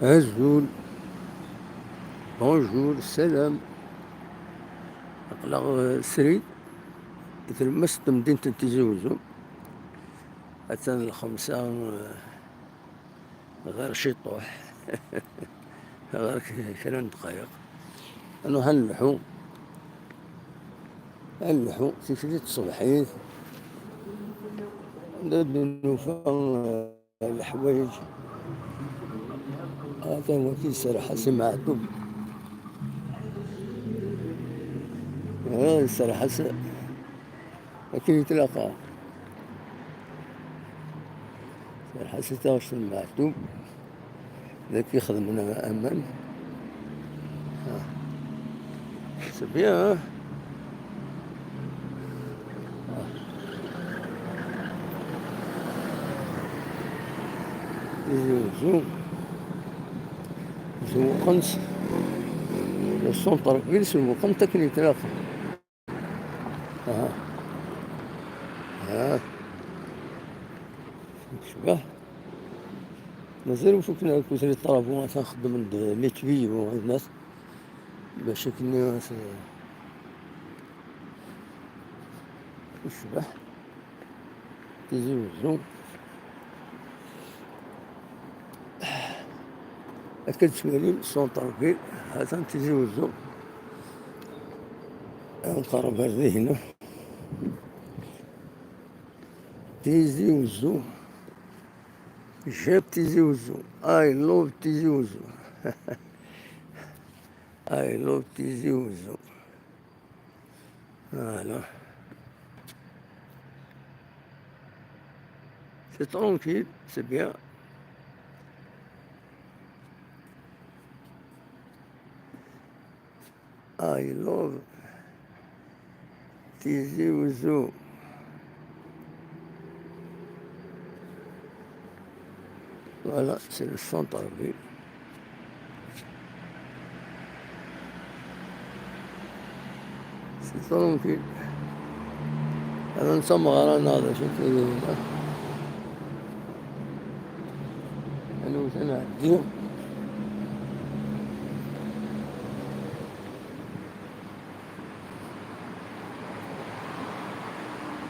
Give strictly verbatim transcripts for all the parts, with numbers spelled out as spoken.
Azul. Bonjour, salam. Aql-aɣ, eh, srid, i tlemmast n temdint n Tizi Uzzu. Attan lxemsa, eh, ɣir ciṭuḥ. Ɣir k-, kra n ddqayeq. Ad nruḥ ad nelḥu. Ad nelḥu, tikli tṣebḥit. Ad d-nufa, eh, leḥwayeǧ. Atan waki iserreḥ-as i Meɛtub. Ah, iserreḥ-as akken i tlaqqa. Iserreḥ-as i taɣect n Meɛtub. D akken i xedmen aman. Ah. C'est bien, hein? Ah. Tizi Uzzu. Zewqen-tt. Le centre-ville zewqen-t akken i tlaqqa. Aha. Aha. Tecbeḥ. Mazal ur fuken ara kuẓ les travaux, atan xeddmen-d les tuyaux, bac akken tecbeḥ. Tizi Uzzu. Akken tettwalim, centre-ville, atan Tizi Uzzu. Nqerreb ar dihna. Tizi Uzzu. J'aime Tizi Uzzu. I love Tizi Uzzu. I love Tizi Uzzu. Voilà. C'est tranquille, c'est bien. I love Tizi Uzzu. Voilà, c'est le centre-ville. C'est tranquille. Atan d tameɣra neɣ d acu akka yella. Anwa tanɛeddi?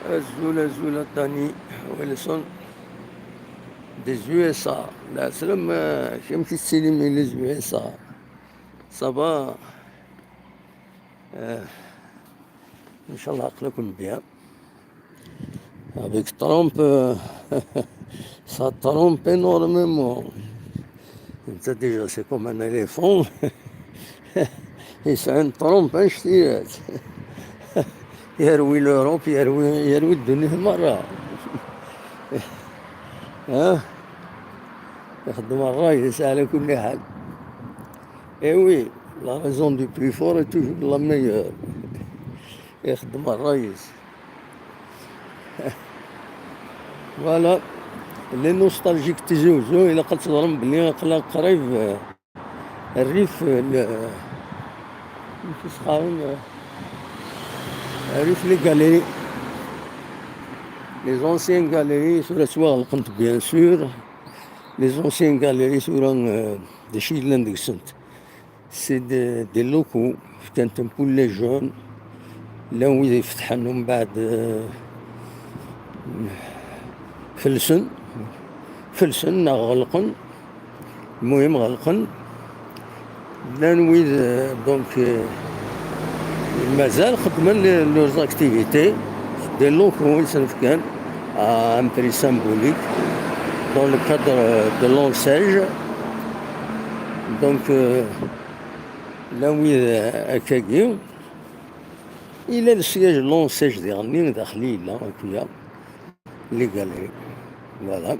Azul, azul a Dani Wilson des U S A. Lɛeslama, amek i tettilim i les U S A? Ça va? Euh, Inch'Allah, aql-aken bien. Avec Trump, euh, ça trompe énormément. Netta déjà, c'est comme un éléphant. Yesɛa une trompe, hein, je dirais. Yerwi l'Europe, yerwi, yerwi ddunit merra. Hein? Ixeddem ṛṛay-is ɛla kulli ḥal. Eh oui, la raison du plus fort est toujours la meilleure. Ixeddem ṛṛay-is. Voilà. Les nostalgiques Tizi Uzzu, ilaq ad teẓrem belli aql-aɣ qrib, euh, rrif, euh, le, amek i s-qqaren, euh, rrif les galeries. Les anciennes galeries, tura ttwaɣelqent, bien sûr. Les anciennes galeries, tura, euh, d acu yellan deg-sent? C'est des, des locaux, fkan-ten pour les jeunes. Llan wid ifetḥen, umbeɛd, euh, felsen, felsen neɣ ɣelqen. Lmuhim, ɣelqen. Llan wid, euh, donc, euh, mazal xeddmen les, leurs activités. Des locaux i sen-fkan à un prix symbolique dans le cadre, euh, de l'ONCEJ. Donc, euh, llan wid, euh, akkagi. Yella le siège l'ONCEJ diɣenni, daxel i yella, akk-ya. Les galeries. Voilà.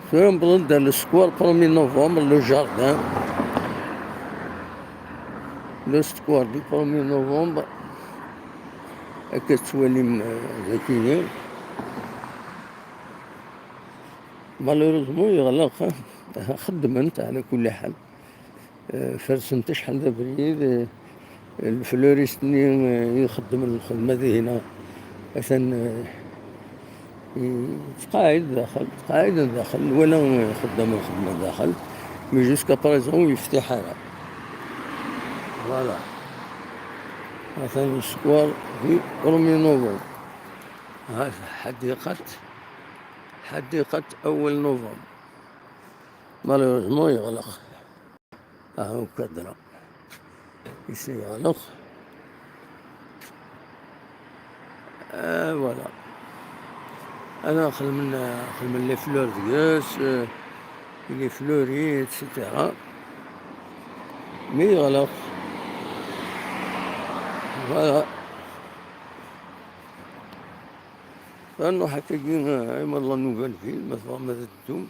Tura newweḍ-d ar le square premier novembre, le jardin. Le square du premier novembre. Akka tettwalim, euh, dagi. Malheureusement, yeɣleq, hein. Xeddmen-t, ɛla kulli ḥal. Euh, fersen-t acḥal d abrid, euh, le fleuriste-nni, euh, ixeddem lxedma dihina, atan, euh, Tqaɛid daxel, tqaɛid daxel, wala ixeddam lxedma daxel, mais jusqu'à présent ur yeftiḥ ara. Voilà. Atan usekwar di premier novembre. Ha, ḥadiqat, ḥadiqat awal novembre. Malheureusement, yeɣleq. Ah, ukadra. Ici, alors. Euh, voilà. Ana xedmen, xedmen les fleurs deg-s, euh, il est fleuri, et cetera. Mais yeɣleq. Voilà. Nruḥ akkagi, euh, ay ma la nouvelle ville, ma tebɣam ad teddum.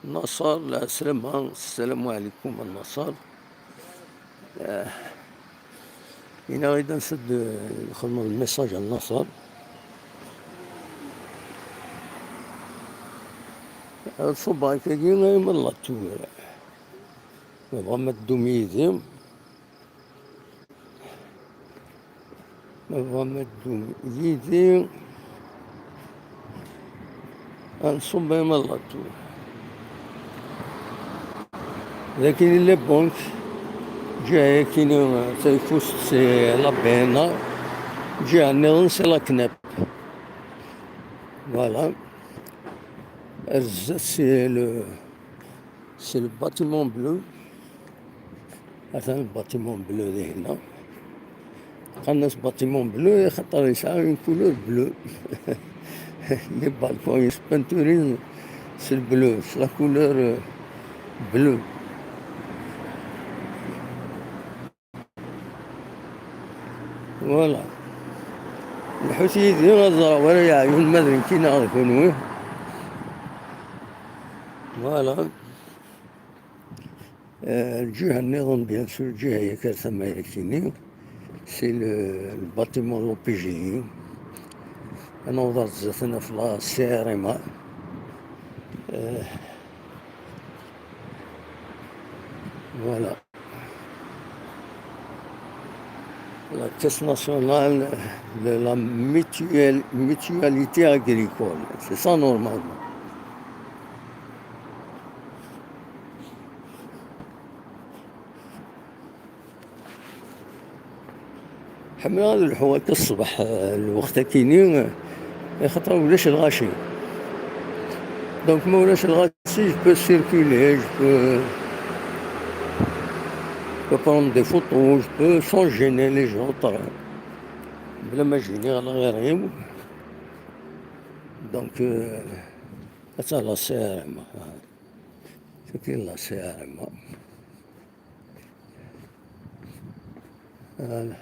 Naṣer, lɛeslama, ssalamu ɛlikum a Naṣer. Eh, inaɣ-id ansa d-, nxedmeḍ lmessage a Naṣer. Ad ṣubbeɣ akkagi ay ma la tour. Ma tebɣam ad teddum yid-i. Ma tebɣam ad teddum yid-i, ad nṣubb ay ma la tour. Dagi les banques, ǧiha-yakini tayeffust c'est la B N A, ǧiha nniḍen c'est la CNEP. Voilà. Ar zdat c'est le C'est le bâtiment bleu. Atan le bâtiment bleu dihin. Qqaren-as bâtiment bleu, xaṭer yesɛa une couleur bleue. Les balcons, ils sont peinturés, c'est le bleu, c'est la couleur, euh, bleue. Voilà. Lḥut yid-i ad ẓreɣ wala yeɛyun ma d nekki neɣ d kenwi. Voilà. Euh, lǧiha nniḍen, bien sûr, lǧiha-yak ar tama-yakini, c'est le, le bâtiment l'O P G I. Ad naweḍ ar zdat ad naf la C R M A. Euh, voilà. La Caisse nationale de la mutuelle, mutualité agricole. C'est ça normalement. Ḥemmleɣ ad lḥuɣ akka ṣṣbeḥ, eh, lweqt akini, eh, axaṭer ulac lɣaci. Donc ma ulac lɣaci, je peux circuler, je peux, je peux prendre des photos, je peux sans gêner les autres. Bla ma gêniɣ la ɣir-iw. Donc, euh, attends, la C R M. Tagi la C R M. Voilà.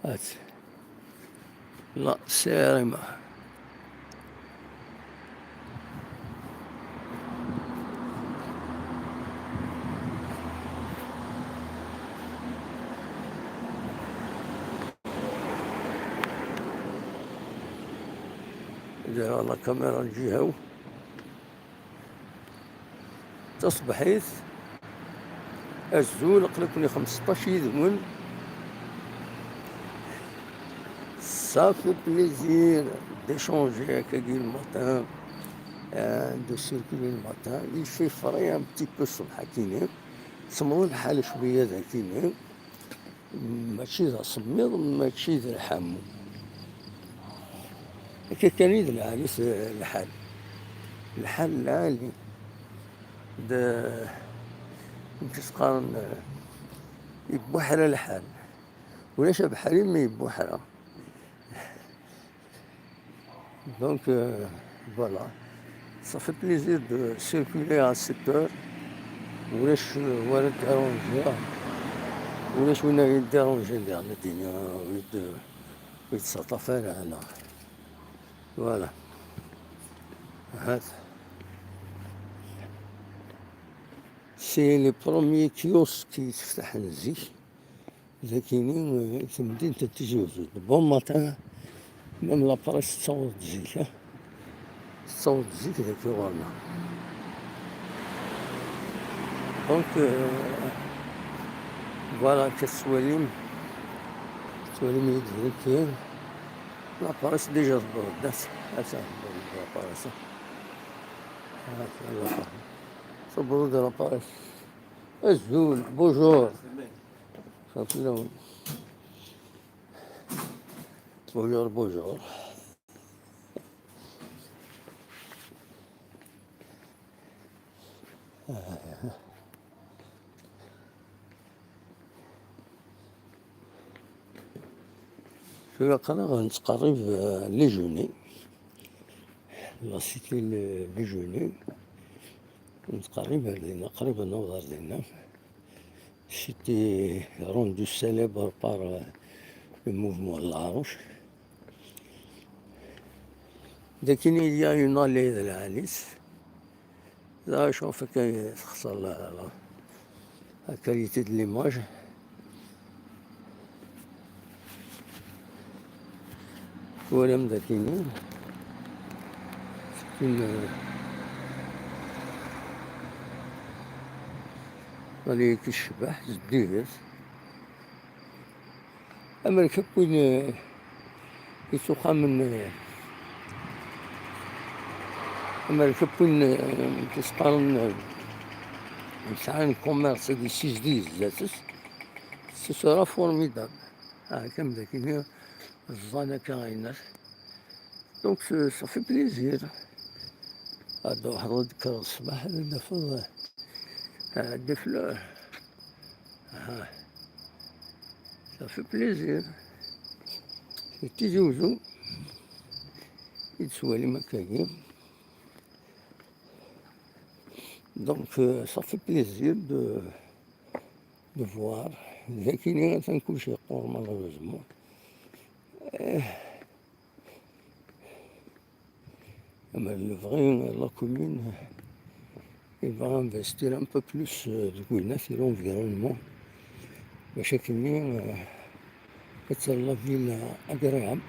Hati. La C R M. Dɣa la caméra n lǧiha-w. Taṣebḥit, azul, aql-iken xmesṭac yid-wen. Ça fait plaisir d'échanger akkagi le matin, euh, de circuler le matin. Il fait frais un petit peu ṣṣbeḥ akini. Semmeḍ lḥal cwiya dagini. Mačči d asemmiḍ, mačči d lḥamu. Akka kan i d lɛali s-, lḥal. Lḥal lɛali. D, amek s-qqaren, yebbuḥra lḥal. Ulac abeḥri mi yebbuḥra. Donc, euh, voilà. Ça fait plaisir de circuler à cette heure. Ulac, euh, wara déranger. Ulac win ara yi-déranger diɣ, la ddin-a, ur yi-d-, ur yi-d-ttaṭṭaf ara, ana. Voilà. Hat. C'est les premiers kiosques qui se فتحوا zik. Dagini, eh, i temdint n Tizi Uzzu. De bon matin, même la presse tettaweḍ-d zik, eh. Tettaweḍ-d zik dagi ɣur-neɣ. Donc, euh, voilà, akka tettwalim, tettwalim-iyi-d dagi. La presse déjà tewweḍ-d. Ata, tewweḍ-d la presse. Ata, la presse. Tewweḍ-d la presse. Azul, bonjour. Safi lawen. Bonjour, bonjour. Tura aql-aɣ nettqerrib, euh, Lejuni. La cité Lejuni. Nettqerrib ar dinna, qrib ad naweḍ ar dinna. C'était rendu célèbre par, euh, le mouvement de la Harouche. Dagini, il y a une allée de la Alice. Là, je trouve que c'est la, la, la qualité de l'image. Twalam dagini, c'est une, euh, allée qui tecbeḥ, zeddiget. Amer akk win, eh, yettuqamen, eh, amer akk win, eh, s-qqaren, eh, yesɛan commerce ad yessizdig zdat-s, ce sera formidable. Ah, comme dagini, ẓẓan akka aynas. Donc, ça, ça fait plaisir. Ad d-truḥeḍ ad d-tekkreḍ ṣṣbeḥ, ad d-tafeḍ, ah, des fleurs. Ah, ça fait plaisir. C'est Tizi Ouzou. I d-tettwalim akkagi. Donc, euh, ça fait plaisir de, de voir. Dagini, atan kulci yeqqur, malheureusement. Eh, Amer lebɣi, la commune, il va investir un peu plus, euh, deg winna, sur l'environnement. Bac akkenni, euh, ad terr la ville agréable.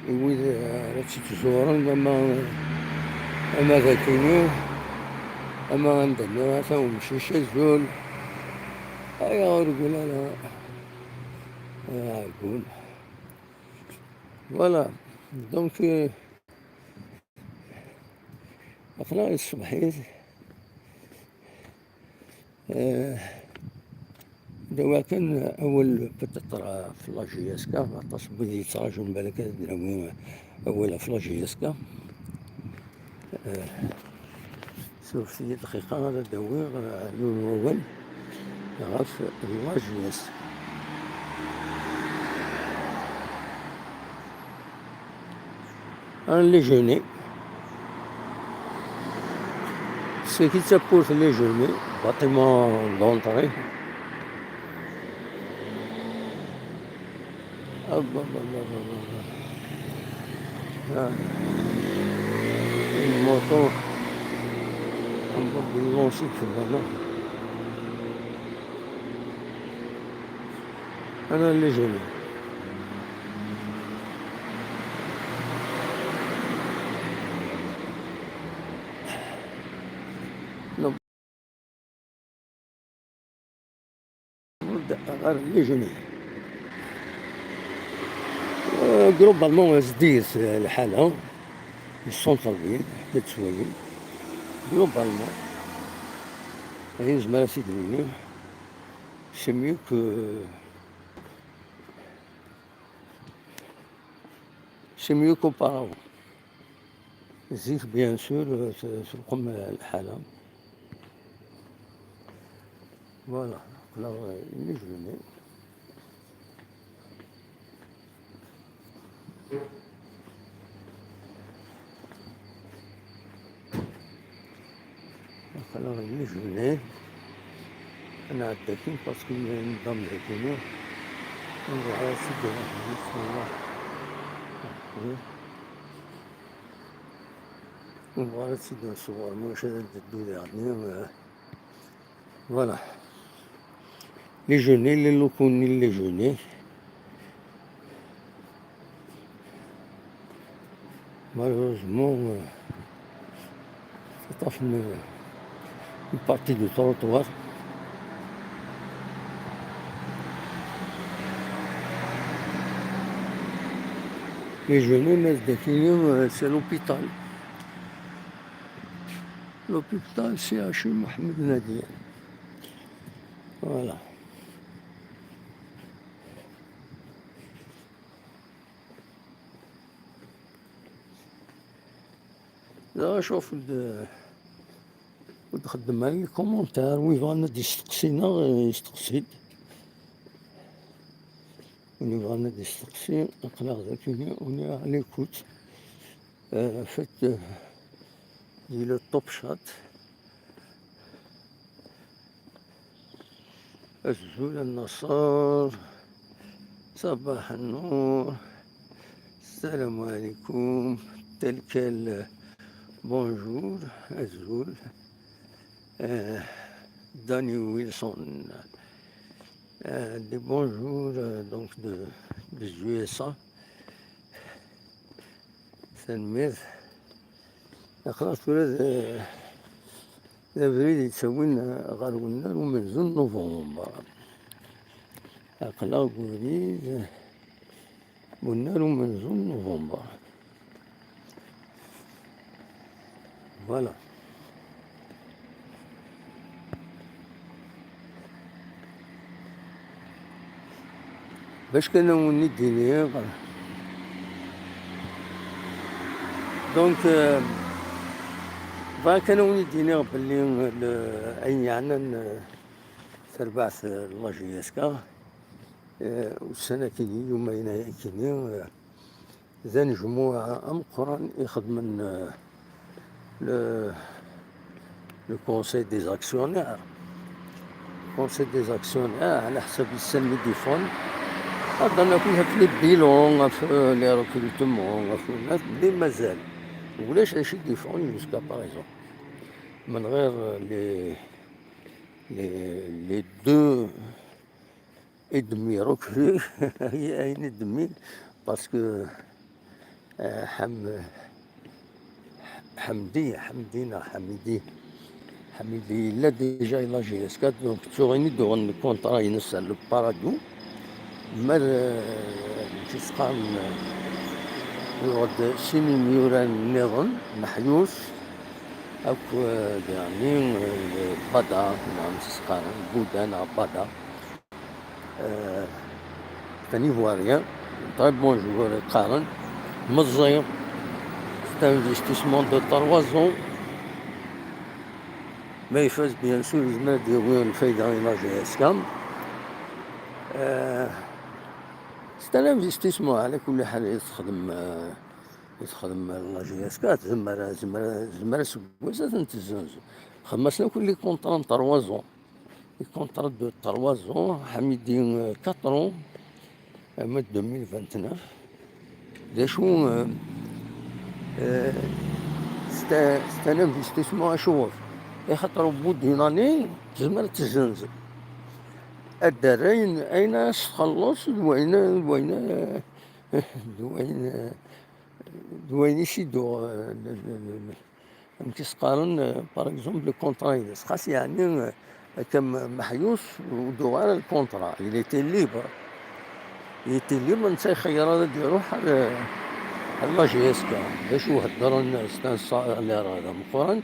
I wid, euh, ara tt-ittzuren, ama, ama d akkenni, ama anda nniɣ, ata umcic azul. Ay, ur gul ara, ay, ɛeggun. Voilà. Donc, euh, aql-aɣ di tṣebḥit. Euh, d awal kan awal peut-être ɣef la J S K, aṭas n wid yettraǧun balak ad d-nawi awal ɣef la J S K. Euh, Suref-iyi dqiqa, ara d-awiɣ, eh, yiwen n wawal ɣef la jeunesse. Un déjeuner. C'est qui ça pour le déjeuner? Bâtiment d'entrée. Hop, hop, hop, hop, hop, hop. Ah. Une moto. On va lancer tout maintenant. أنا اللي جاي. Ɣer Lejuni. Euh, globalement, zeddiget lḥala, le centre-ville, ḥedd ttwalin. Globalement, ayen nezmer ad t-id-nini, c'est mieux que, c'est mieux qu'auparavant. Zik, bien sûr, euh, s-, s-, lqem lḥala. Voilà, aql-aɣ, euh, imijluni. Aql-aɣ imijluni. Ad nɛeddi akin parce que nḍam dagini. Nruḥ ad tt-id-nruḥ, bismillah. Nebɣa ad tt-id-nṣewwer, ma ulac ad d-teddu daɣen. Voilà. Lejuni, les locaux n Lejuni. Malheureusement, euh, c'est une, une partie du trottoir. Les genoux, nna-d akini, euh, c'est l'hôpital. L'hôpital C H U Mohamed Nadia. Voilà. Là, je trouve de ودخدم على les commentaires, وين يبغى يدير يستقسينا، آه، يستقسي. وين يبغى يدير يستقسي، أقلع ذاك، on est à l'écoute. آه، فت، آه، دي le top shot. أزول النصر، صباح النور، السلام عليكم، تلك ال-، bonjour، أزول، آه، داني ويلسون، آه، des bonjours، آه، donc de, des U S A. Tanemmirt. Aql-aɣ tura d, d abrid yettawin ɣer wennar umenzu n Nuvember. Aql-aɣ deg ubrid n wennar umenzu n Nuvember. Voilà. Bac kan a wen-id-iniɣ, donc, euh, bɣiɣ kan a wen-id-iniɣ belli, euh, le, ayen yeɛnan, euh, tarbaɛt, euh, n la J S K, euh, ussan akini, yumayen akini, euh, d anejmuɛ ameqqran ixedmen, euh, le, le Conseil des actionnaires. Conseil des actionnaires, ɛla ḥsab yessan mi d-iffɣen. Heddren akk ɣef les bilans, ɣef, euh, les recrutements, ɣef winat, mais mazal. Ulac acu i d-iffɣen jusqu'à présent. من غير، euh, les, les, les deux et demi recrues, ayen et demi, parce que, euh, Ham-, Hamdi, Hamdi neɣ Hamidi, Hamidi yella déjà i la J S K, donc ttuɣ ini-d uɣen contrat-ines ar le Paradou. Ma d, euh, tis qqaren, euh, yuɣ-d sin imyuran nniḍen, Meḥyus, akk, euh, diɣenni, euh, Bada, neɣ tis qqaren, Buda neɣ Bada. Euh, c'est un Ivoirien, très bon joueur, qqaren, meẓẓi, c'est un investissement de trois ans. Ma ifaz, bien sûr, yezmer ad yawi lfayda i la J S K. Euh, c'est un investissement, ɛla kulli ḥal, i texdem, euh, i texdem la J S K, tezmer, tezmer, tezmer aseggas ad ten-tezzenz. Xedmen-asen akk les contrats n trois ans. Les contrats de trois ans, Hamidi, euh, quatre ans, euh, mai deux mille vingt-neuf. D acu, euh, euh, c'est un, c'est un investissement acuɣef? Axaṭer au bout d'une année, tezmer ad tezzenz. Ad d-terr ayen, ayen ara s-txelleṣ d wayen, d wayen, euh, d wayen, euh, d wayen i s-iduɣ, euh, le, le, le, le, amek i s-qqaren, euh, par exemple, le contrat-ines. Xas yeɛni, euh, akka m-, Meḥyus ur d-uɣ ara le contrat. Il était libre. Il était libre, netta ixeyyer ad d-iruḥ ar, ar la J S K. D acu heddren, c'est un salaire d ameqqran,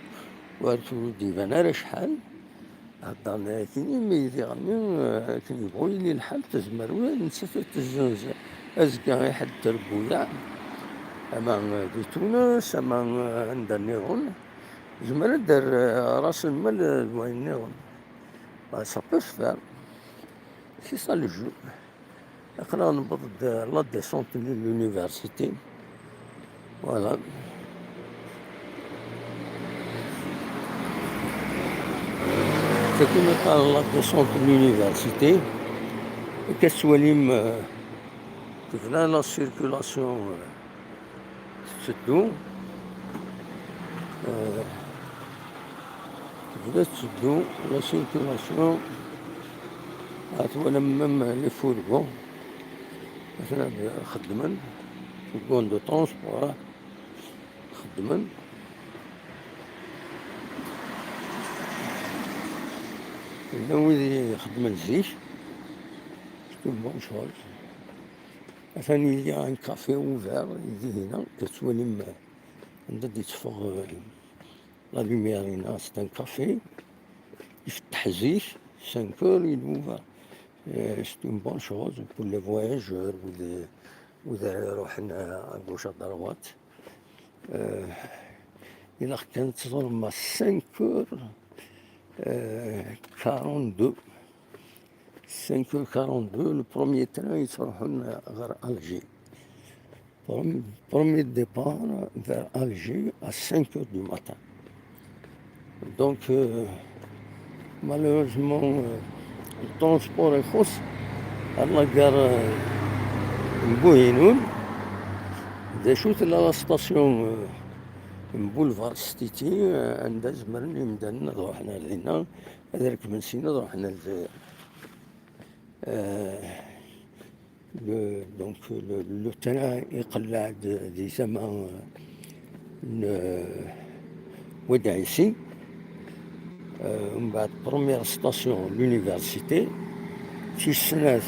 ur d-iban ara acḥal. Heddren akkin imi diɣenni, euh, akken yebɣu yili lḥal, tezmer ula d nettat ad tezzenz. Azekka iḥedd trebbuyaɛ, ama, euh, di Tunes, ama, euh, anda nniḍen. Yezmer ad d-terr, euh, ras lmal, euh, d wayen nniḍen. Bah, ça peut se faire. C'est ça le jeu. Aql-aɣ newweḍ-d la descente n l'université. Voilà. Tagi mi qqaren la descente n l'université, akka tettwalim, euh, tebda la circulation, euh, tetteddu, euh, tebda tetteddu la circulation, ad twalam même les fourgons, atnan xeddmen, fourgons de transport, xeddmen. Llan wid ixeddmen zik, c'est une bonne chose. Atan il y a un café ouvert, ihi hina, tettwalim, eh, anda d-itteffeɣ, eh, la lumière-ina, c'est un café, ifetteḥ zik, cinq heures, il est ouvert. Eh, c'est une bonne chose pour les voyageurs, ou les, ou les ruḥen, eh, à gauche, à droite. Eh, ilaq kan ad teẓrem à cinq heures, eh, quarante-deux. Cinq heures quarante-deux, le premier train yettruḥun ɣer Alger. Prom-, premier départ vers Alger à cinq heures du matin. Donc, euh, malheureusement, euh, le transport ixuṣṣ à la gare, euh, n Buhinun. D acu tella la station, euh, n Boulevard Stiti, euh, anda zemren yimdanen ad ruḥen ar dinna, ad rekben syin ad ruḥen ar Lezzayer. Euh, le, donc, le, le train iqelleɛ-d di tama, euh, n, euh, Wad Ɛisi. Euh, mbeɛd, première station, l'université. Tis snat,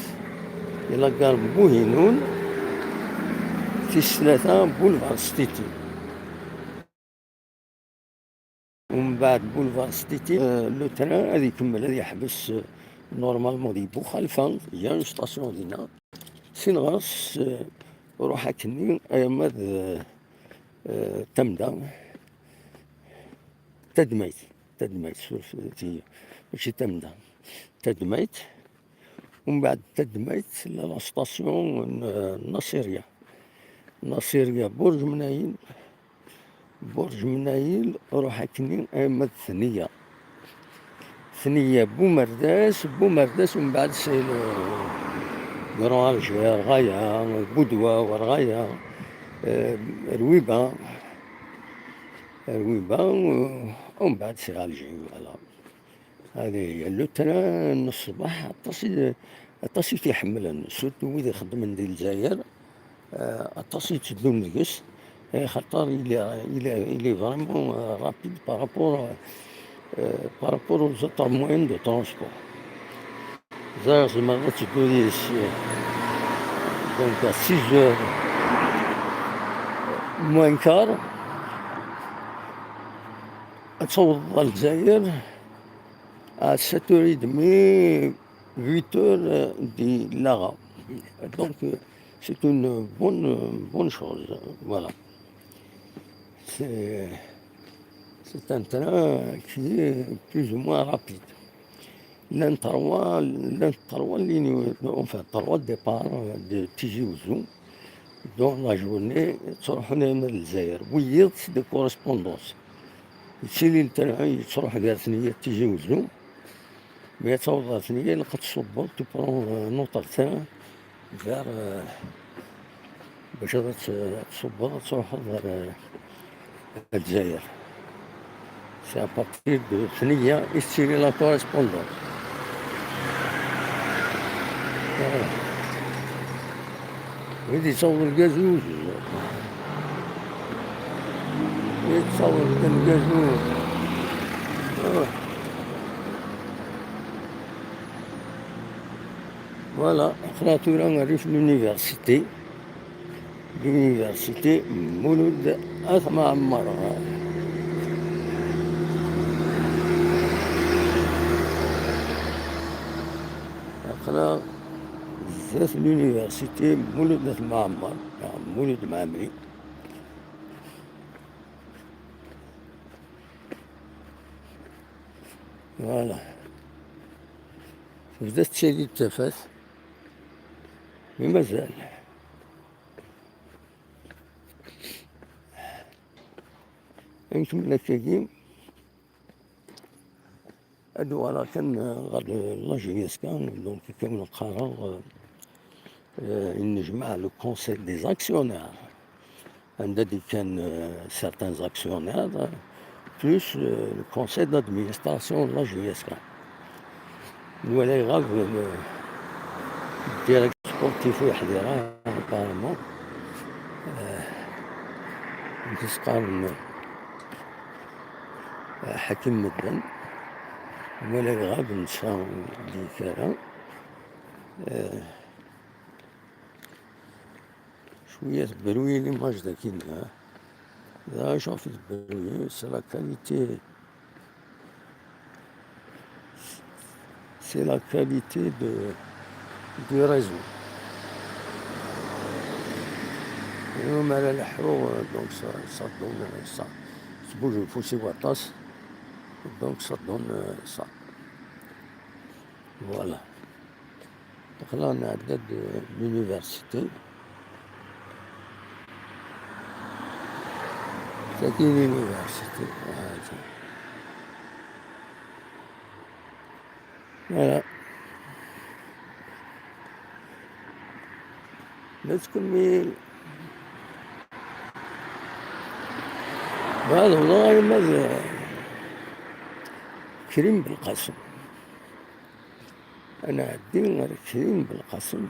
i la gare n Buhinun. Tis tlata, boulevard Stiti. Mbeɛd, boulevard Stiti, euh, le train ad ikemmel, ad yeḥbes, euh, normalement di Buxalfa, il y a une station dinna. Syin ɣer-s, euh, ruḥ akkenni arma d, euh, euh, Tamda. Tadmayt, Tadmayt, suref-iyi, mačči Tamda. Tadmayt. Umbeɛd Tadmayt, la, la station n, euh, Nasiriya. Nasiriya, Burj Mnayil. Burj Mnayil, ruḥ akkenni arma d Tniya. Tniya, Bumerdas, Bumerdas, umbeɛd c'est le Grand Alger, Raya, Boudouar, Raya, euh, Rwiba. Rwiba, euh, umbeɛd c'est Alger, voilà. Allez, le train n ṣṣbeḥ, aṭas i, aṭas i t-iḥemmlen, surtout wid ixeddmen di Lezzayer, euh, aṭas i yetteddun deg-s, eh, xaṭer il est, il est, il est vraiment, euh, rapide par rapport, euh, par rapport aux autres moyens de transport. Ẓriɣ zemreɣ ad teddu yid-s, euh, donc à six heures moins quart, ad tawḍeḍ ɣer Lezzayer à sept heures et demie, huit heures, euh, di Lara. Donc, euh, c'est une bonne, bonne chose. Voilà. C'est, c'est un train qui est plus ou moins rapide. Llan trois, llan trois lignes, enfin, trois départs de Tizi Ouzou. Dans la journée, ttruḥun arma d Lezzayer. Wiyiḍ, c'est des correspondances. Yettili le train yettruḥ gar Tniya d Tizi Ouzou. Mi ad tawḍeḍ ɣer Tniya, ilaq ad tṣubbeḍ, tu prends, euh, un autre train vers, euh, bac ad tt-, ad tṣubbeḍ, ad truḥeḍ ɣer, euh, Lezzayer. C'est à partir de Tniya i tettili la correspondance. Voilà. Wid yettaweḍ lgazuz. Wid yettaweḍ kan lgazuz. Voilà. Voilà, aql-aɣ tura rrif n l'université. L'université Mulud At Mɛemmer. Aql-aɣ zdat l'université Mulud At Mɛemmer, neɣ Mulud Mɛemmri. Voilà. Tebda tettali-d tafat. Mais mazal. Ad nkemmel akkagi. Ad uɣaleɣ kan ɣer la JSK, donc kan qqareɣ, euh, yennejmaɛ le conseil des actionnaires. Anda d-kkan, euh, certains actionnaires, euh, plus, euh, le conseil d'administration de la JSK. Nwala iɣab, euh, le directeur sportif ur yeḥḍir ara, apparemment. Euh, i s-qqaren, euh, ḥakim medden. Nwala iɣab, netta ur d-yekki ara. Euh, Oui, il y a de bruit, l'image de Kenya. Là, j'en fais de bruit, c'est la qualité. C'est la qualité de, du réseau. Et on a le, donc ça, ça donne ça. C'est beau, je pousse les wattas. Donc ça donne ça. Voilà. Donc là, on a de l'université. C'est une université. Voilà. Voilà. Let's go, Mil. Voilà, on a une Krim Belkacem. Ad nɛeddi ɣer Krim Belqasem.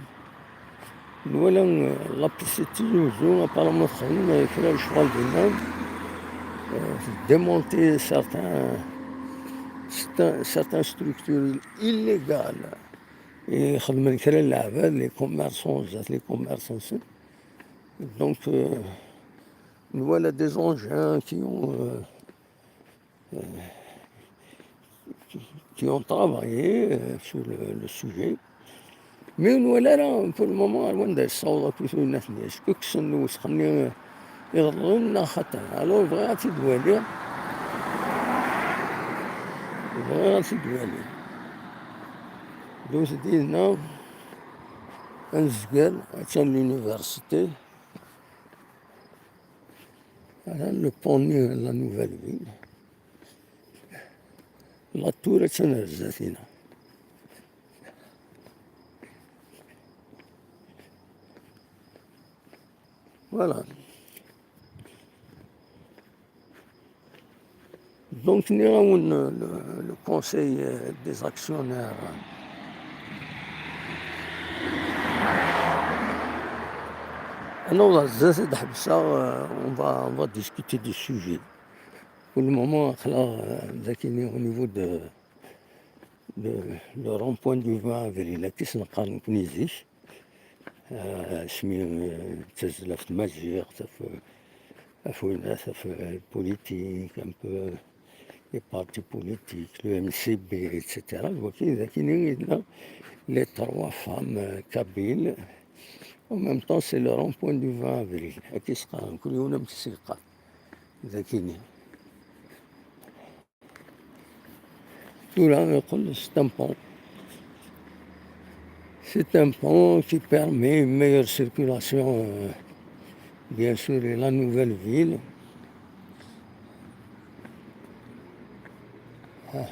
Nwala, euh, la P C T Tizi Ouzou, apparemment, txeddem, euh, kra n lecɣal dinna. Euh, démonter certains, certains, certaines structures illégales. Et xedmen kra n leɛbad, les commerçants, zdat les commerçants. Donc, euh, nwala des engins qui ont, euh, euh, qui, qui ont travaillé, euh, sur le, le sujet. Mais ur nwala ara, pour le moment, ar wanda yessaweḍ akk tuyat-nni. Est-ce que kksen lewsex-nni, euh, iḍelli neɣ xaṭi? Alors, bɣiɣ ad t-id-waliɣ. Bɣiɣ ad t-id-waliɣ. Donc, dinna, anezgel, attan l'université. Voilà, le pont de la Nouvelle Ville. La tour attan ar zdat-ina. Voilà. Donc, nniɣ-awen, le, le conseil, euh, des actionnaires. Ad naweḍ ar zdat ad ḥebseɣ, euh, on va, on va discuter du sujet. Pour le moment, aql-aɣ, euh, dakini, au niveau de, de, le rond-point du vingt avril, akka i s-neqqar nekkni zik. Euh, asmi, euh, d tazzla ɣef tmaziɣt, ɣef, ɣef winna, ɣef, euh, politique, un peu, les partis politiques, le M C B, et cetera. D wagi, dakini, yella les trois femmes, euh, kabyles. En même temps, c'est le rond-point du vingt avril. Akka i s-qqaren, kul yiwen amek i s-yeqqar. Dakini. Tura, yeqqel c'est un pont. C'est un pont qui permet une meilleure circulation, euh, bien sûr, et la nouvelle ville. Ah.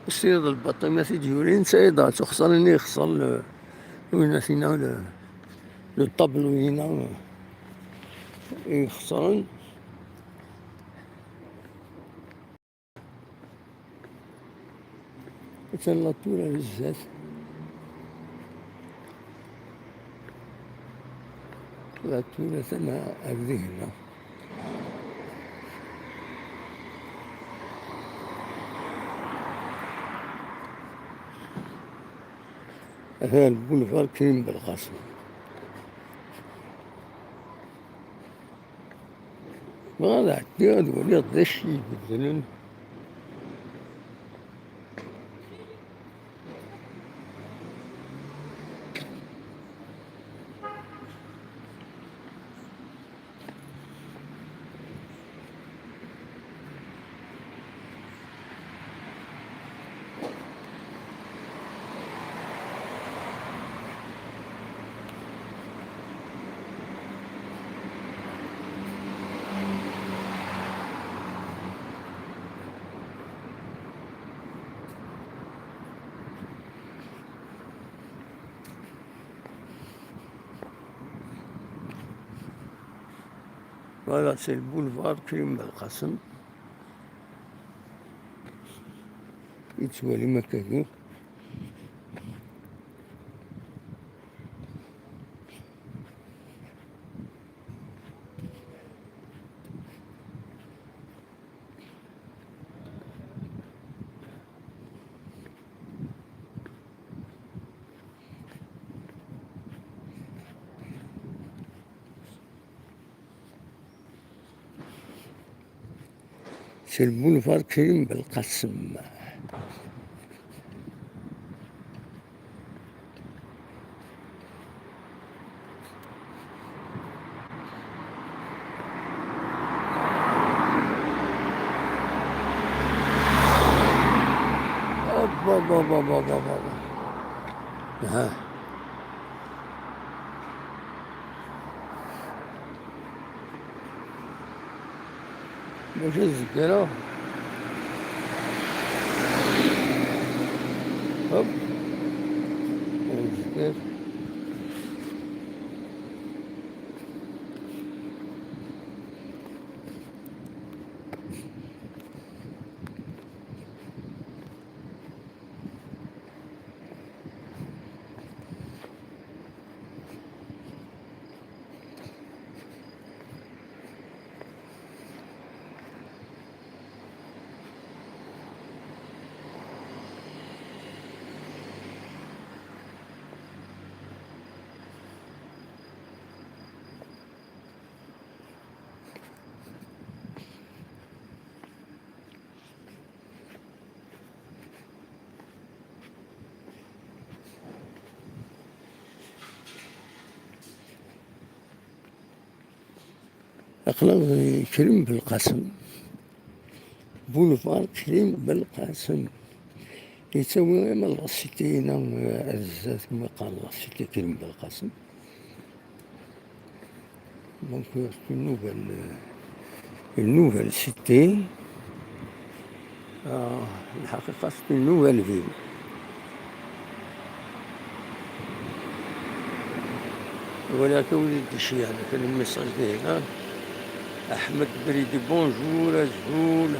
Ssired lbaṭima i d-yurin, sayd tuxṣarin i yexṣer le, winna-tina, le, le tableau-ina i ixeṣren. Attan la tour ar zdat. La tour attan ar dihin-a. Atan boulevard Krim Belkacem. Bɣiɣ ad ɛeddiɣ ad waliɣ d acu ibeddlen. Voilà, c'est le boulevard Krim Belkacem. Yettwali akkagi. C'est le boulevard Krim Belkacem. Hop, hop, hop, hop, hop, hop. Ah. Mačči zgara. Hop. Zgara. Aql-aɣ di Krim Belqasem. Boulevard Krim Belqasem. Yettawi ama la cité-ina, eh, ar zdat, ma yeqqar la cité Krim Belqasem. Donc, c'est une nouvelle, euh, une nouvelle cité. Ah, lḥaqiqa, c'est une nouvelle ville. Wala akka wid i d-iceyɛen kan le message de hna. Ahmed Bridi, bonjour, azul.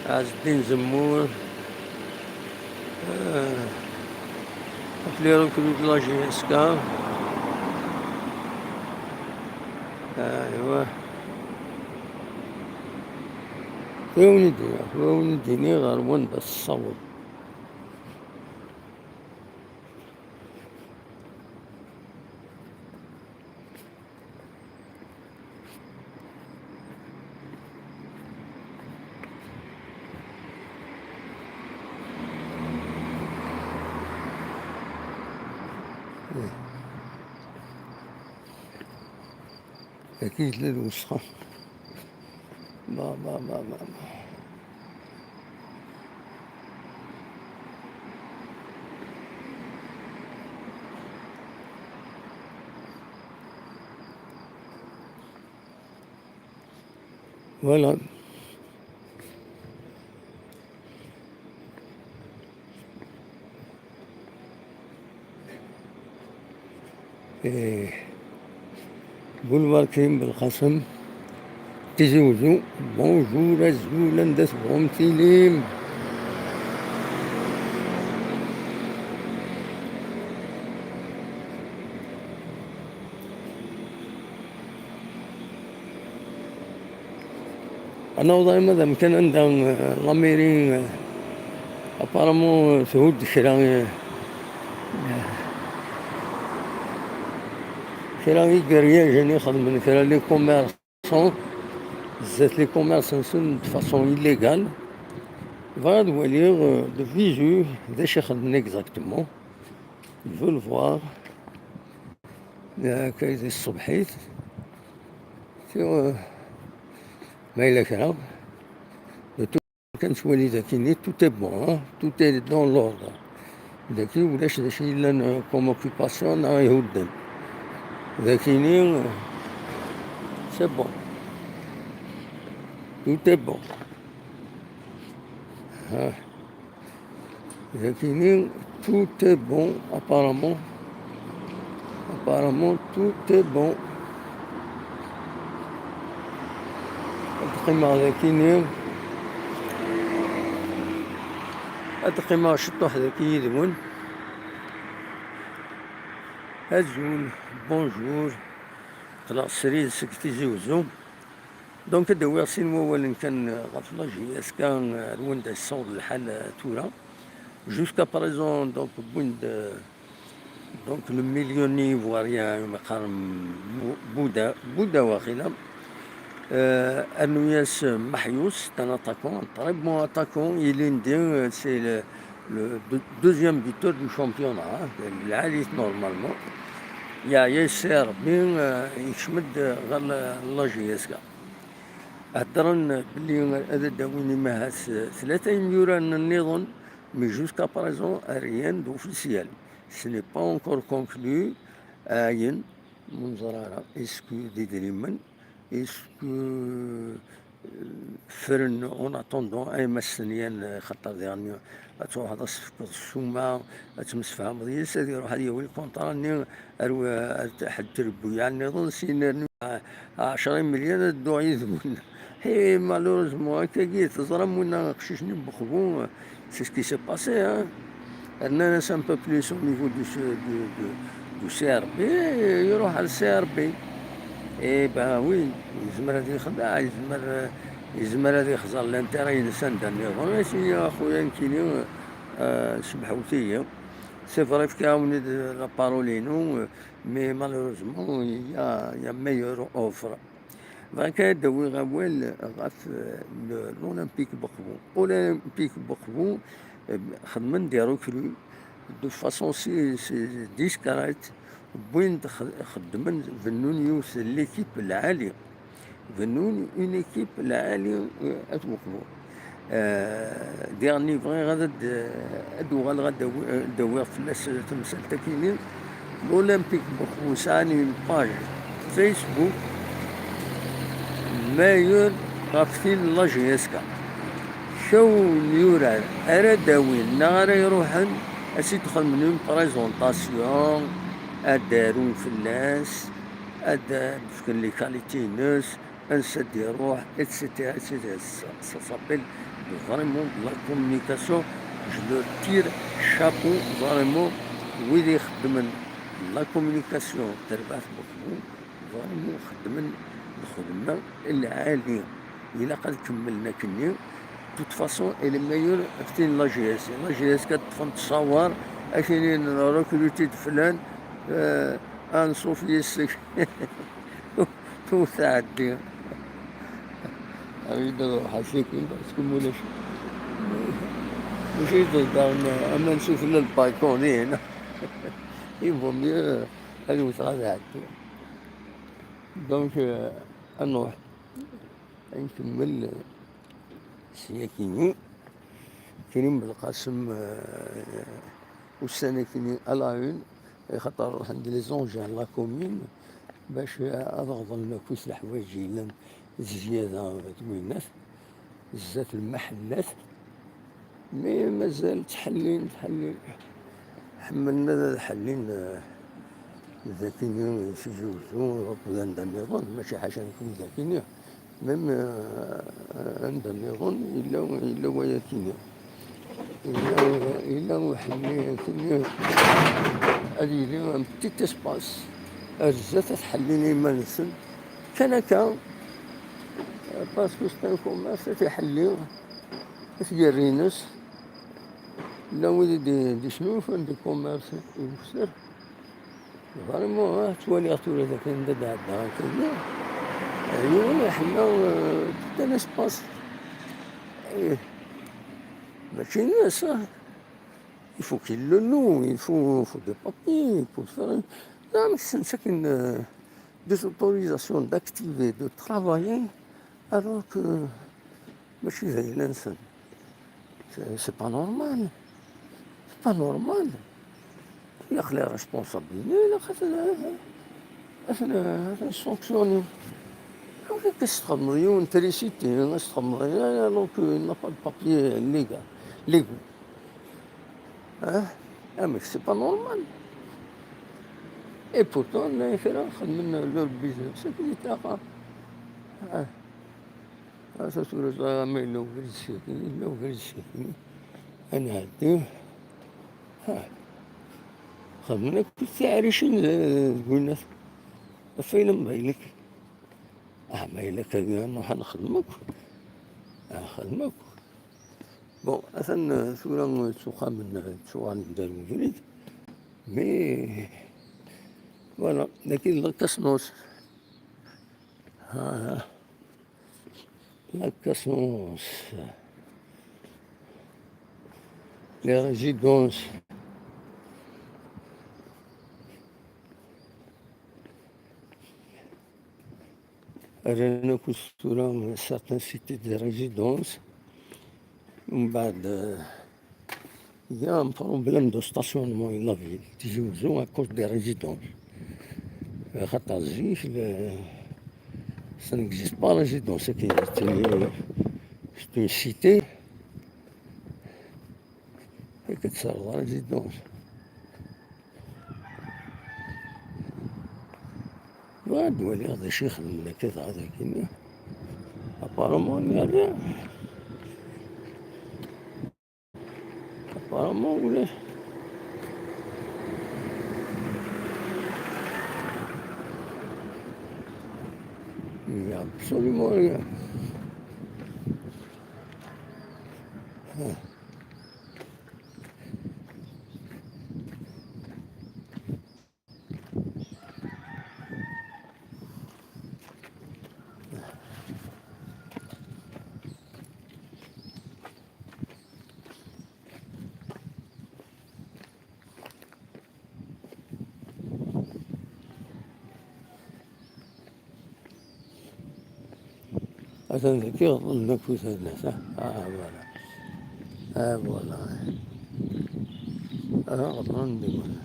Ɛezdin Zemmun. Ah, les recrues de la J S K. Aywa. Tura wen-d-iniɣ, tura wen-d-iniɣ ɣer wanda tessaweḍ. Dagi yella lwesxa. Ma, ma, ma, ma, ma. Voilà. Eh, Boulevard Krim Belkacem, Tizi Uzzu, bonjour, azul, anda tebɣum tilim. Ad naweḍ arma d amkan anda, eh, la mairie, eh, apparemment, eh, thudd kra, eh, kra n igeryajen ixedmen kra les commerçants, zdat les commerces-nsen de façon illégale. Bɣiɣ ad waliɣ, eh, de visu d acu i xedmen exactement. Je veux le voir. Akka di tṣebḥit. Tiɣ-, ma yella kra. De tout, kan tettwali dakini, tout est bon, hein. Tout est dans l'ordre. Daki ulac d acu yellan, euh, comme occupation neɣ ihudden. Dakini, euh, c'est bon. Tout est bon. Ah. Dakini, tout est bon, apparemment. Apparemment, tout est bon. Ad qqimeɣ dakini. Ad qqimeɣ ciṭuḥ daki yid-wen. Azul, bonjour. Qqleɣ srid seg Tizi Uzzu. Donc, ad d-awiɣ sin wawalen kan ɣef la J S K, ar wanda yessaweḍ lḥal, euh, tura. Jusqu'à présent, donc, wwin-d, euh, donc, le million ivoirien, umi qqaren Mu-, Bouda, Bouda waqila. Euh, Anouillas Mahious, c'est un attaquant, un très bon attaquant. Il est l'un des, euh, c'est le, le deux- deuxième buteur du championnat, hein, de l'élite normalement. Il y a Yasser Bin, euh, يكمل غير la J S K. هضرن بلي هذا داوين ماهاس ثلاثة يميوران النظام، mais jusqu'à présent, rien d'officiel. Ce n'est pas encore conclu. Ayen, منظر، est-ce que des éléments, est-ce que, euh, فرن en attendant أي مسنيا خطر ديالني تروح هذا الصفقة السومة، تمسفها مضيس هذه يروح هذه هو الكونترا ني أرو حد تربو يعني نظن سينير عشرين مليون الدو يذبون. هي مالوريزمون هكا كي تزرم ونا قشيشني بخبو. C'est ce qui s'est passé, hein. رنا ناس un peu plus au niveau du, du, du, du C R B، يروح على ال C R B. اي با وي، يزمر هذا يخدع، يزمر يزمر هذا يخزر l'intérêt ينسان داني غون سي اخويا نكيني. آه، سمحوا لي. C'est vrai كاوني لا بارولينو، mais malheureusement il y a, il y a meilleure offre. Bɣiɣ ad d-awiɣ awal ɣef, euh, le- l'Olympique Bokhbou. Olympique Bokhbou, euh, xedmen des recrues de façon si, si discrète. Wwin-d x- xeddmen, bennun yiwet n l'équipe lɛali. Bennun une équipe lɛali, euh, at Bokhbou. Euh, dernier bɣiɣ ad, ad, ad uɣaleɣ ad d-awi- ad d-awiɣ fell-as tamsalt akini. L'Olympique Bokhbou sɛan une page Facebook meilleure ɣef tin n la J S K. Kra n yurar ara d-awin neɣ ara iruḥen, ad s-id-xedmen une présentation, ad d-arun fell-as, ad d-fken les qualités-ines, ansa d-iruḥ, et cetera, et cetera. Ça, ça s'appelle vraiment de la communication. Je leur tire chapeau, vraiment, wid ixeddmen la communication, terbaɛt Bokhbou, vraiment xeddmen lxedma lɛali. Ilaq ad kemmlen akkenni. De toute façon, elle est meilleure ɣef tin n la J S. La J S ka ṭṭfen ttṣawar, akini recruter-d flan, euh, anṣuf yes-k. Ur tɛeddi. Awi-d ad ruḥeɣ sakin, parce que mulac. Mačči d-, d-, aman sufella lbalkun, dihin. Il vaut mieux ad wteɣ ad ɛeddiɣ. Donc, euh, ad nruḥ. Ad nkemmel, euh, s yakini. Krim Belqasem, euh, ussan akini à la une, axaṭer ruḥen-d les engins n la commune bac ad ɣḍlen akk leḥwayeǧ yellan d zzyada d winnat, zdat lmaḥellat. Mi mazal ttḥellin, ttḥellin. Ḥemmlen ad ḥellin, euh, dakini, Tizi Wezzu, akked anda nniḍen, mačči ḥaca nekni dakini. Même, euh, anda nniḍen, yella, yella wayakini. Yella, yella uḥelli akini, ad yili un petit espace. Ar zdat ad ḥellin iman-nsen. Kan akka, parce que c'est un commerce, ad t-iḥelli, ad t-yerr ines. Llan wid i d-, d-isnulfan di commerce i ukessar. Vraiment, ah, ttwaliɣ tura dakken da d-ɛeddaɣ akkagi. Yiwen iḥella, euh, tout un espace. Eh, mačči nnes, ah. Il faut qu'il le loue, il faut, faut des papiers, il faut faire. Non, mais c'est une, c'est une, euh, des autorisations d'activer, de travailler, alors que mačči d ayla-nsen. C'est, c'est pas normal. C'est pas normal. Ilaq les responsables, ilaq ad, ad, ad, ad sanctionner. Amek akka s-txedmeḍ yiwen trisiti, s-txedmeḍ, alors qu'il n'a pas de papier légal, légaux. Hein? Ah, mais c'est pas normal. Et pourtant, llan kra xedmen leur business, c'est des taqa. Ah. Ata tura ẓriɣ ma yella ubrid sakini, yella ubrid sakini. Ad nɛeddi. Ha. Xedmen akk tiɛricin d, d winnat. Ɣef ayla n baylek. Ah, ma yella kan nruḥ ad nexdem akk. Ah, nexdem akk. Bon, atan, euh, tura ttuqamen, ttuɣalen-d ar ubrid. Mais, voilà, dagi d la Casnos. Ha, ha. La Cassance, les résidences. Rran akk tura certains cités des résidences. Mbeɛd, euh, il y a un problème de stationnement en la ville, Tizi Ouzou, à cause des résidences. Xaṭer zik, le, ça n'existe pas résidence, c'est que c'est une, c'est une cité, et que ça la résidence. Bɣiɣ ad waliɣ d acu ixedmen akka dɣa dagi. Apparemment, il n'y a rien. Apparemment, ulac. Il n'y a absolument rien. Ah. Atan deg iɣeḍmen n Akutannat, ah, ah, voilà. Ah, voilà. Ah, ɣeḍmen deg iɣeḍmen.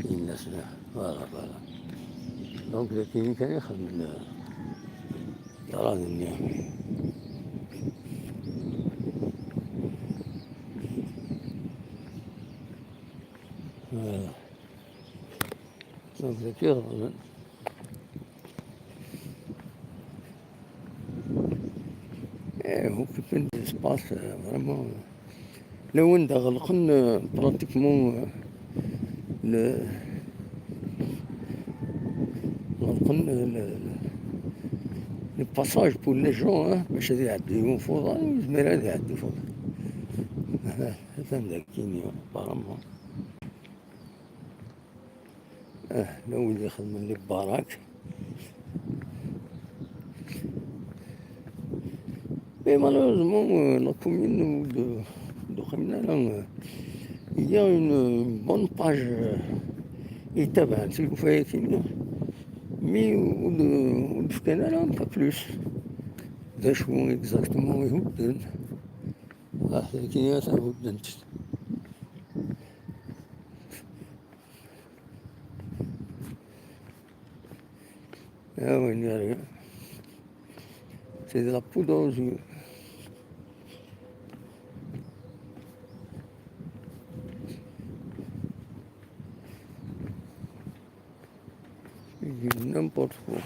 Yenna-s, voilà, voilà. Donc, d akken kan i xedmen, euh, ṭṭrad-nni. Voilà. Donc, d akken i xedmen. Eh, occupent de l'espace, euh, vraiment. Là, wanda ɣelqen, euh, pratiquement, euh, le, ɣelqen, euh, le, le, le passage pour les gens, hein, باش ad iɛeddi ufuḍan, ur yezmir ad iɛeddi ufuḍan. Ah, atan dagi, apparemment. Ah, la wid ixedmen les baraques. Mais malheureusement, euh, la commune de, de Khemnala, euh, il y a une, une bonne page, euh, i itabaɛen tilufa-agi, mais ur d-, ur d-fkan ara un peu plus. D acu exactement i hudden? Ah, dagi atan hudden-t. Ah, oui, il n'y a rien. C'est de la poudre aux yeux. C'est du n'importe quoi.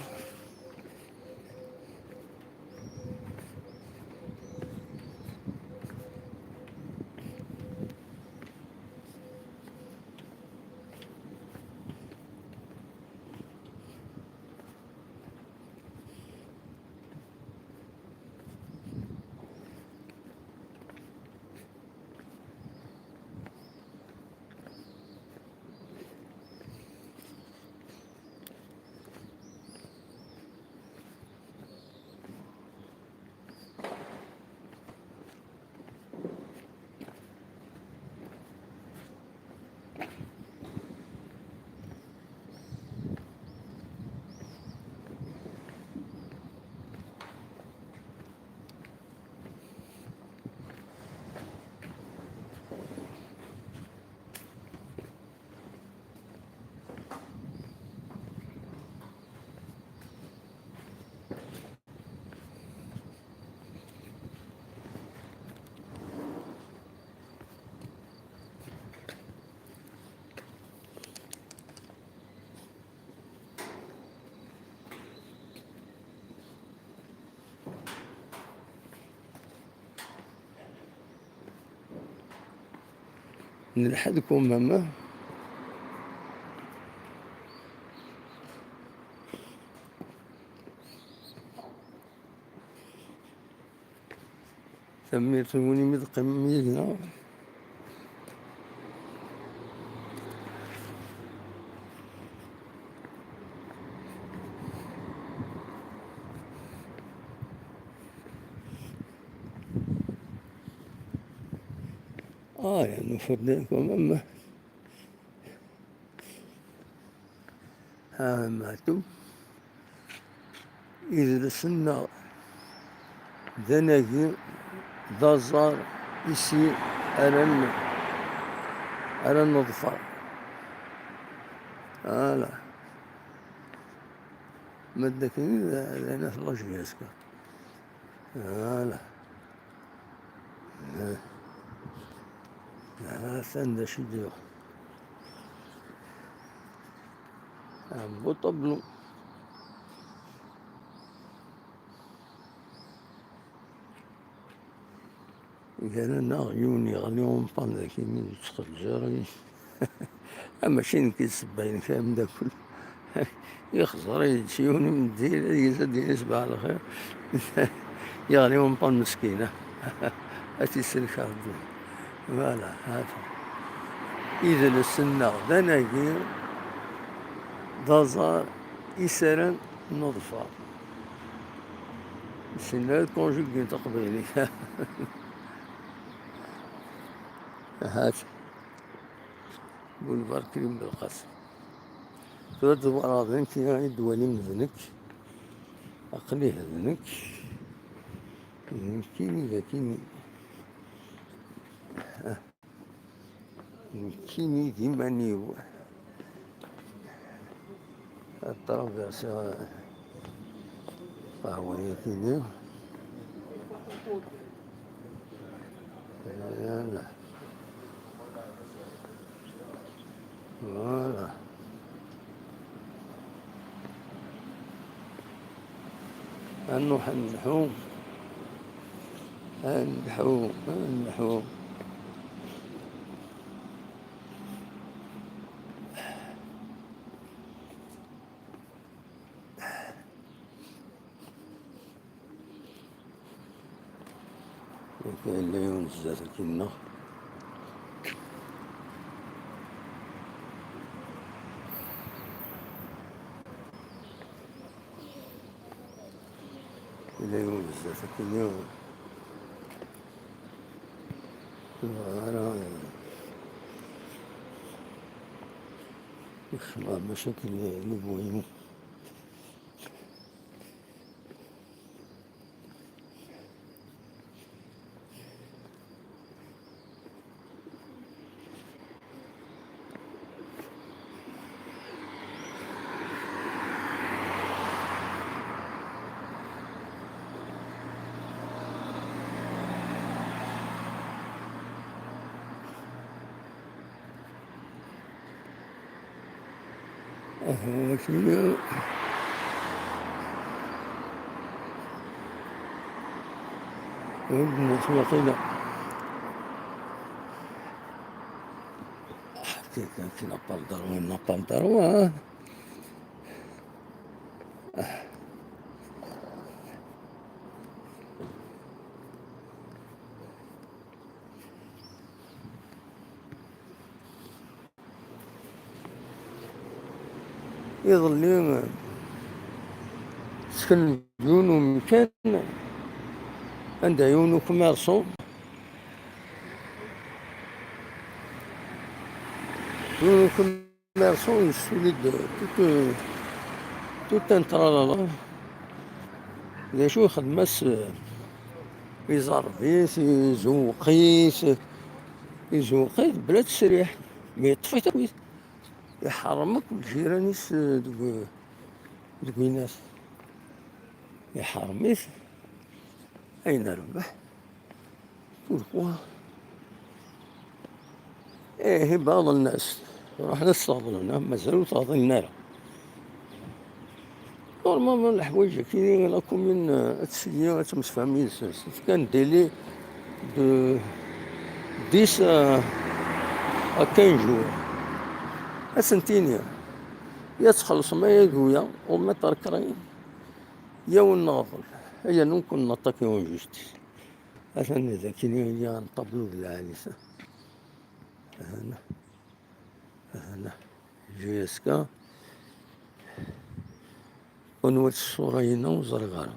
Nelḥa deg umama. Tanemmirt-nwen imi d-teqqimem yid-neɣ. Ah, ya, nufa-d quand même. Ah, maɛtum. Idles-nneɣ d anagi, d aẓar isi ara n-, ara neḍfer. Ala. Ma d akken i d, d ayen at lajyaska. Ala. Ha. Ha, atan d acu i d-yuɣ. Un beau tableau. Gar-aneɣ yiwen yeɣli umpan daki mi yettxezzir. Ah, mačči nekk i d ssebba-inek a ameddakel. Ixẓer-iyi-d s yiwen umeddi, ad yili ad d-yini sbeḥ lxir. Yeɣli umpan meskin, ah. Ad t-isellek Rebbi. Voilà, hata. Idles-nneɣ d anagi, d aẓar, isaran n uḍfar. Sinna ad conjuguer taqbaylit. Ahat. Boulevard Krim Belqasem. Tura d-twalaḍ d nekk i d-twalim d nekk. Aql-i d nekk. D nekkini d akini. Nekkini d iman-iw. Ad traversiɣ lehwa-yagi-nni. Voilà. Voilà. Ad nruḥ ad nleḥḥu. Ad nleḥḥu, ad nleḥḥu. Yella yiwen zdat akkin-nneɣ. Yella yiwen zdat akkin-nneɣ. Ur bɣiɣ ara, eh, yekcem ɣer mcakil n ubuyimu. Aha, akini. Ur d-nnas waqila. Kina, kina pardon, wina pardon, ah. Iḍelli, sken deg yiwen umkan anda yiwen ukummerṣu, yiwen ukummerṣu yessuli-d tout, tout un tralala. D acu ixdem-as, iẓerreb-it, izewweq-it, izewweq-it bla ttesriḥ, mi yeṭṭef-it akk. Iḥeṛṛem akk lǧiran-is, eh, deg, deg winas. Iḥeṛṛem-it, ayen rbeḥ. Pourquoi? Eh, بعض الناس ruḥen ad sseɣḍlen, ah, mazal ur t-ɣḍlen ara. Normalement, leḥwayeǧ akini, la commune, euh, ad tseyyi, ad temsefham yid-sen. C'est un délai de dix à, à quinze jours. Ad sen-tini, ya txellṣem aya d uya, au mètre carré, ya ur neɣḍel, aya nunken naṭaki en justice. Atan d akini, il y a un tableau de lɛali, ça. Hana. Hana. J S K. Anwa-tt ṣṣura-ina? Ur ẓriɣ ara.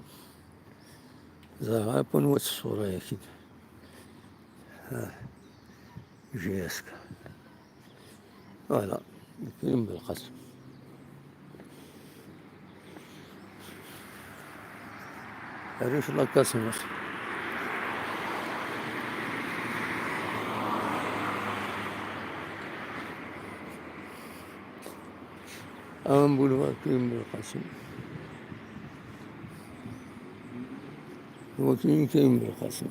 Ẓriɣ ara anwa-tt ṣṣura-yagi. Ha. G S K. Voilà, Krim Belqasem. Rue la Casamance. Un boulevard Krim Belqasem. Waki Krim Belqasem.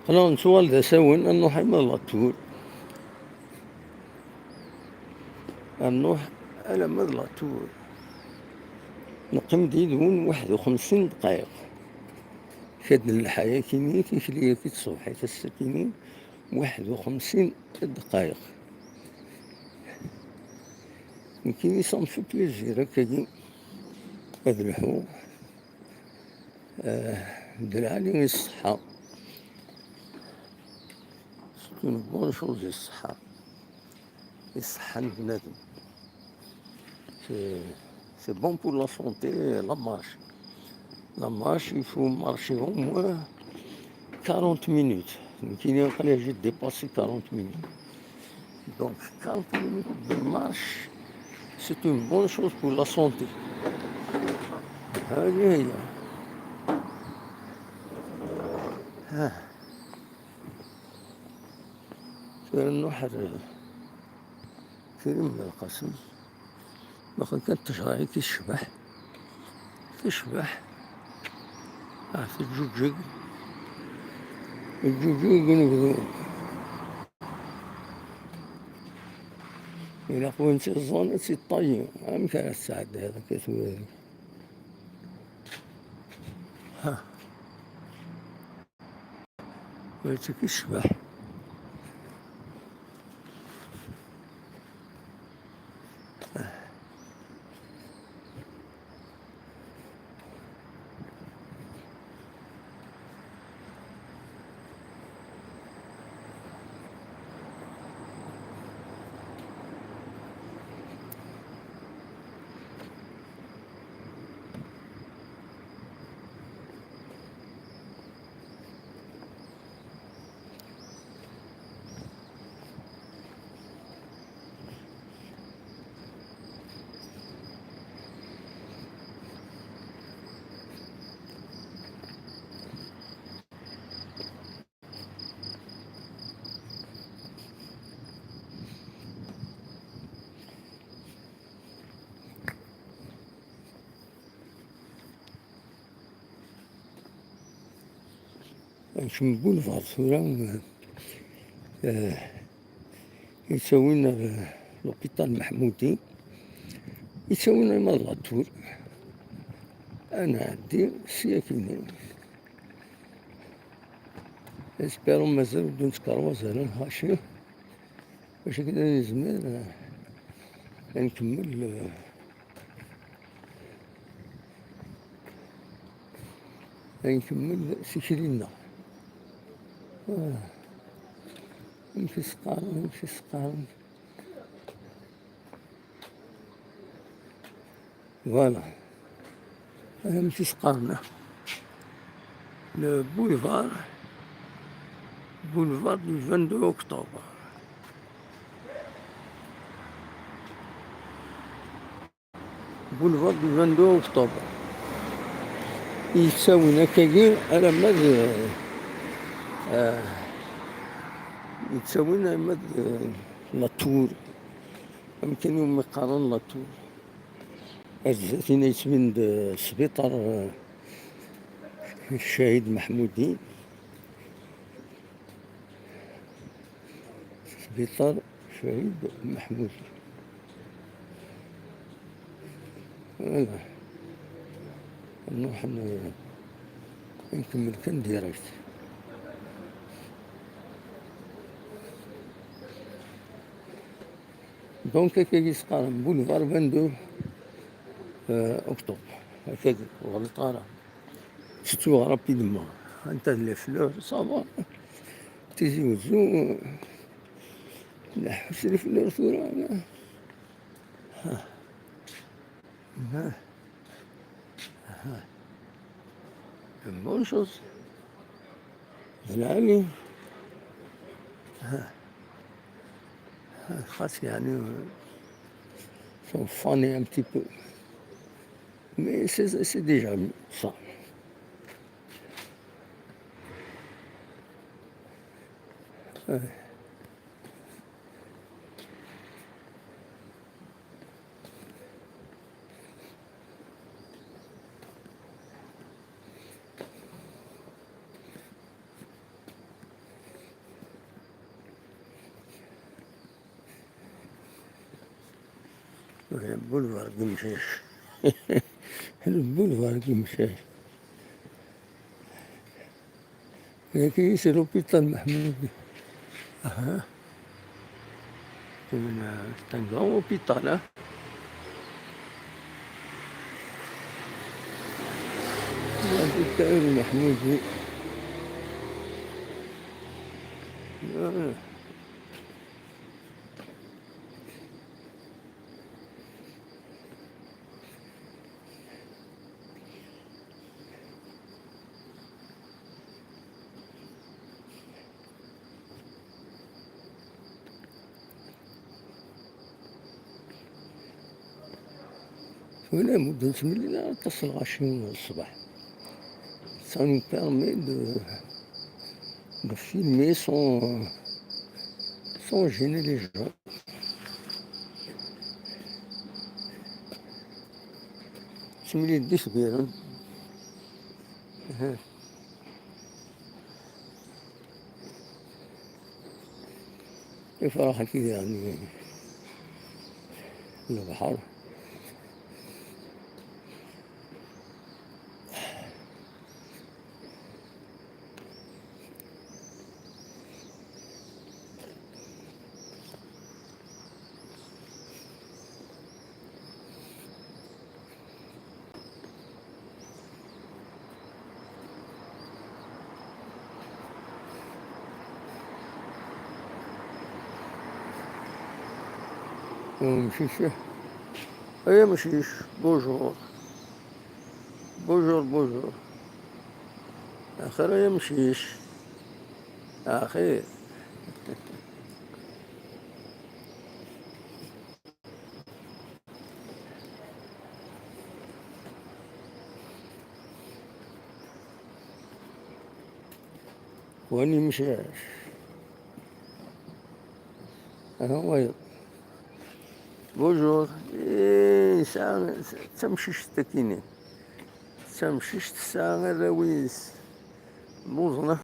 Qqleɣ nettuɣal d asawen, ad nruḥ arma d la Tour. Ad nruḥ alamma d la Tour. Neqqim-d yid-wen waḥed u xemsin dqayeq. Kad n lḥaya kini, tikli-agi d tṣebḥit ass-akini, waḥed u xemsin dqayeq. Nekkini, ça me fait plaisir, akkagi ad lḥuɣ. Ah, d lɛali i ṣṣeḥḥa. C'est une bonne chose, i ṣṣeḥḥa. I ṣṣeḥḥa n bnadem. C'est, c'est bon pour la santé, la marche. La marche, il faut marcher au moins quarante minutes. Nekkini aql-i j'ai dépassé quarante minutes. Donc, quarante minutes de marche, c'est une bonne chose pour la santé. هذه هي. ها. Tura nruḥ ar Krim Belqasem. Baqi kan ttejṛa-agi tecbeḥ. Tecbeḥ. Ah, teǧǧuǧeg. Teǧǧuǧug unebdu. Ilaq win tt-iẓẓan ad tt-iṭṭayyi. Amek ara tesɛeddiḍ akka tura? Ha. Wayt-agi tecbeḥ. Nekcem boulevard tura, eh, yettawin ar, eh, l'hôpital Meḥmudi, yettawin arma d la Tour. Ad nɛeddi sya kini. Espérons mazal ur d-nettkeṛ wazal, ḥaci. Bac akken ad nezmir, eh, ad nkemmel, eh, ad nkemmel tikli-nneɣ. Ah, amek i s-qqaren, amek i s-qqaren? Voilà. Amek i s-qqaren? Le boulevard, boulevard du vingt-deux octobre. Boulevard du vingt-deux octobre. Yettawin akkagi alamma d, eh, yettawin alamma d, eh, la Tour. Amkan iwumi qqaren la Tour. Ar zdat-ina yettbin-d, eh, sbiṭar, eh, Ccahid Meḥmudi. Sbiṭar Ccahid Meḥmudi. Voilà. Nruḥ n-, nkemmel kan direct. Donc, akkagi s-qqaren boulevard vingt-deux, euh, octobre. Akkagi, ur ɣelṭeɣ ara. Surtout rapidement. Anta d les fleurs, ça va. Tizi Wezzu, euh, nḥus les fleurs tura. Ha. Ah, ah. Une bonne chose. De la vie. Ah, ah, خاص يعني, euh, sont fanés un petit peu. Mais c'est, c'est déjà ça. Ouais. Le boulevard Gumchech. Le boulevard Gumchech. Et ici, c'est l'hôpital Mahmoud. Ah, hein. C'est un, c'est un grand hôpital, hein. L'hôpital Mahmoud. Ah. Voilà, مدة تملينا تصل عشرين الصباح. Ça nous permet de, de filmer sans, sans gêner les gens. Tmlil d isbiren. Aha. Ifrax akid yeɛni lebḥer. Amcic. Ay amcic, bonjour. Bonjour, bonjour. Axir ay amcic. Axir. Wani mcac. Aha wayeḍ. Bonjour. Eh, nesɛa d tamcict akini. D tamcict tesɛa arraw-is. Lluẓen.